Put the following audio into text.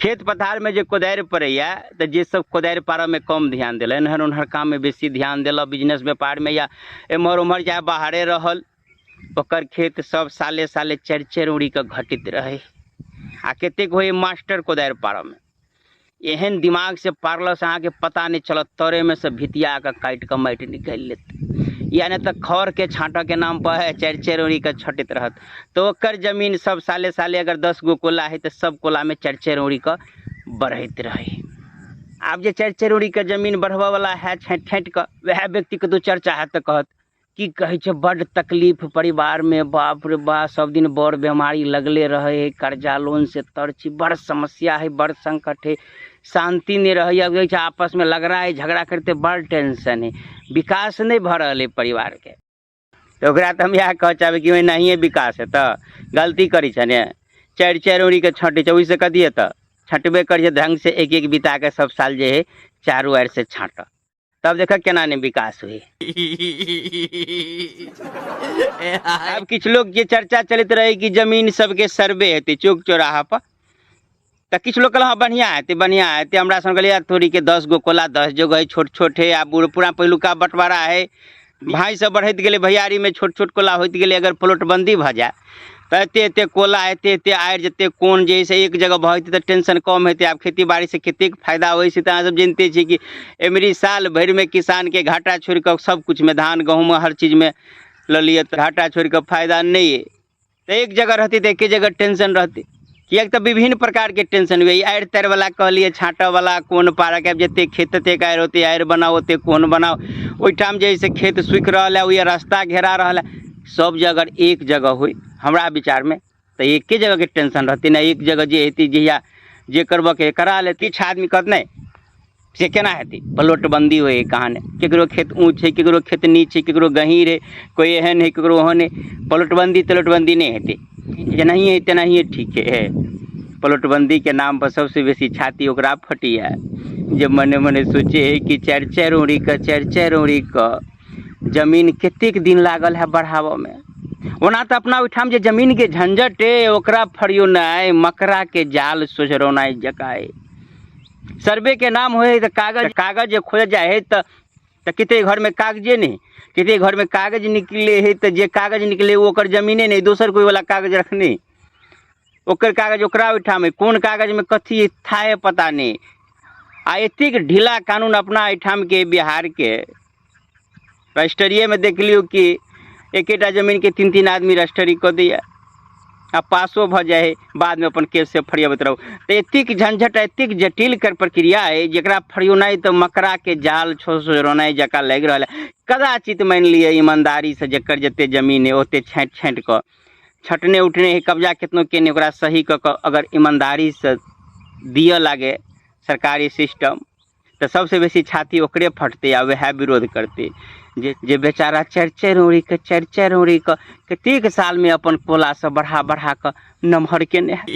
खेत पथारमे जे कोदारि पड़ैए तऽ जे सब कोदारि पारऽमे कम ध्यान देलनि एन्हर ओन्हर काममे बेसी ध्यान देलक बिजनेस व्यापारमे या एम्हर ओम्हर चाहे बाहरे रहल ओकर खेत सब साले साले चारि चारि उड़ीके घटैत रहै आ कतेक होइ मास्टर कोदारि पारऽमे एहन दिमागसँ पारलसँ अहाँके पता नहि चलत तरेमे से भितियाके काटि कऽ माटि निकालि लेत या नहि तऽ खरके छाँटऽके नामपर है चारि चारि उड़ीके छँटैत रहत तऽ ओकर जमीन सब साले साले अगर 10 गो कोला है तऽ सब कोलामे चारि चारि उड़ीके बढ़ैत रहै। आब जे चारि चारि उड़ीके जमीन बढ़बऽवला है छाँटि छाँटि कऽ वएह व्यक्तिके दू चर्चा हैत तऽ कहत की कहै छै बड्ड तकलीफ परिवारमे बाप रे बा सब दिन बड़ बेमारी लगले रहै हइ कर्जा लोनसँ तर छी बड़ समस्या हइ बड़ सङ्कट हइ शान्ति नहि रहैए होइ छै आपसमे लड़ाइ झगड़ा करिते बड़ टेंशन हइ विकास नहि भऽ रहल हइ परिवारके। तऽ ओकरा तऽ हम इएह कहऽ चाहबै कि एनाहिए विकास हेतऽ गलती करै छै ने चारि चारि उड़ीके छँटै छै ओहिसँ कथी हेतऽ छँटबे करै छै ढङ्गसँ एक एक बिताके सब साल जे हइ चारू आरिसँ छाँटऽ तब देखऽ केना नहि विकास होइ। आब किछु लोक जे चर्चा चलैत रहै कि जमीन सबके सर्वे हेतै चौक चौराहा पर तऽ किछु लोक कहलक हँ बढ़िआँ हेतै बढ़िआँ हेतै। हमरा सब कहलियै थोड़ीके 10 गो कोला 10 जगह हइ छोट छोट हइ आ बूढ़ पूरा पहिलुका बँटवारा हइ भाइ सब बढ़ैत गेलै भैयारीमे छोट छोट कोला होइत गेलै। अगर प्लॉटबन्दी भऽ जाय तऽ एते एते कोला एते एते आरि जते कोन जे हइ से एक जगह भऽ जेतै तऽ टेंशन कम हेतै। आब खेती बाड़ीसँ कतेक फायदा होइ छै तऽ अहाँ सब जनिते छियै कि एमरी साल भरिमे किसानके घाटा छोड़ि कऽ सब किछुमे धान गहूँम हर चीजमे लऽ लिअ तऽ घाटा छोड़ि कऽ फायदा नहि अइ। तऽ एक जगह रहतै तऽ एके जगह टेंशन रहतै किएक तऽ विभिन्न प्रकारके टेंशन होइए। आरि तारिवला कहलियै छाँटऽवला कोन पारक आबि जतेक खेत ततेक आरि ओतेक आरि बनाउ ओतेक कोन बनाउ ओहिठाम जे हइ से खेत सूखि रहल हइ ओहि रास्ता घेरा रहल हइ सब जे अगर एक जगह होइ हमरा विचारमे तऽ एके जगहके टेंशन रहतै ने एक जगह जे हेतै जहिया जे करबऽके करा लेत। किछु आदमी कहत नहि से केना हेतै प्लॉटबन्दी होइ हइ कहाँ नहि ककरो खेत ऊँच हइ ककरो खेत नीच हइ ककरो गहीँर हइ कोइ एहन हइ ककरो ओहन हइ प्लॉटबन्दी तलोटबन्दी नहि हेतै जेनाहिए हइ तेनाहिए ठीक हइ। प्लॉटबन्दीके नामपर सबसँ बेसी छाती ओकरा फटैए जे मने मने सोचै हइ कि चारि चारि उड़ीके चारि चारि उड़ीके जमीन कतेक दिन लागल है बढ़ाबऽमे। ओना तऽ अपना ओहिठाम जे जमीनके झंझट अइ ओकरा फरियोनाइ मकड़ाके जाल सोझरौनाइ जकाँ अइ। सर्वेके नाम होइ हइ तऽ कागज कागज जे खोजल जाइ हइ तऽ कते घरमे कागजे नहि कते घरमे कागज निकलै हइ तऽ जे कागज निकलै ओ ओकर जमीने नहि दोसर कोइवला कागज रखने ओकर कागज ओकरा ओहिठाम हइ कोन कागजमे कथी हइ थाहे पता नहि। आ एतेक ढीला कानून अपना एहिठामके बिहारके रजिस्ट्रिएमे देख लियौ कि एकेटा जमीनके तीन तीन आदमी रजिस्ट्री कऽ दैए आ पासो भऽ जाइ हइ बादमे अपन केससँ फरियाबैत रहू। तऽ एतेक झंझट एतेक जटिल कर प्रक्रिया अइ जकरा फरियोनाइ तऽ मकड़ाके जाल छोड़नाइ जकाँ लागि रहल हइ। कदाचित मानि लिअ ईमानदारीसँ जकर जतेक जमीन अइ ओतेक छाँटि छाँटि कऽ छटने उटने हइ कब्जा केतनो केने ओकरा सही कऽ कऽ अगर ईमानदारीसँ दिअ लागै सरकारी सिस्टम तऽ सबसँ बेसी छाती ओकरे फटतै आ वएह विरोध करतै जे जे बेचारा चारि चारि उड़ीके चारि चारि उड़ीके कतेक सालमे अपन कोला सब बढ़ा बढ़ा कऽ नमहर केने है।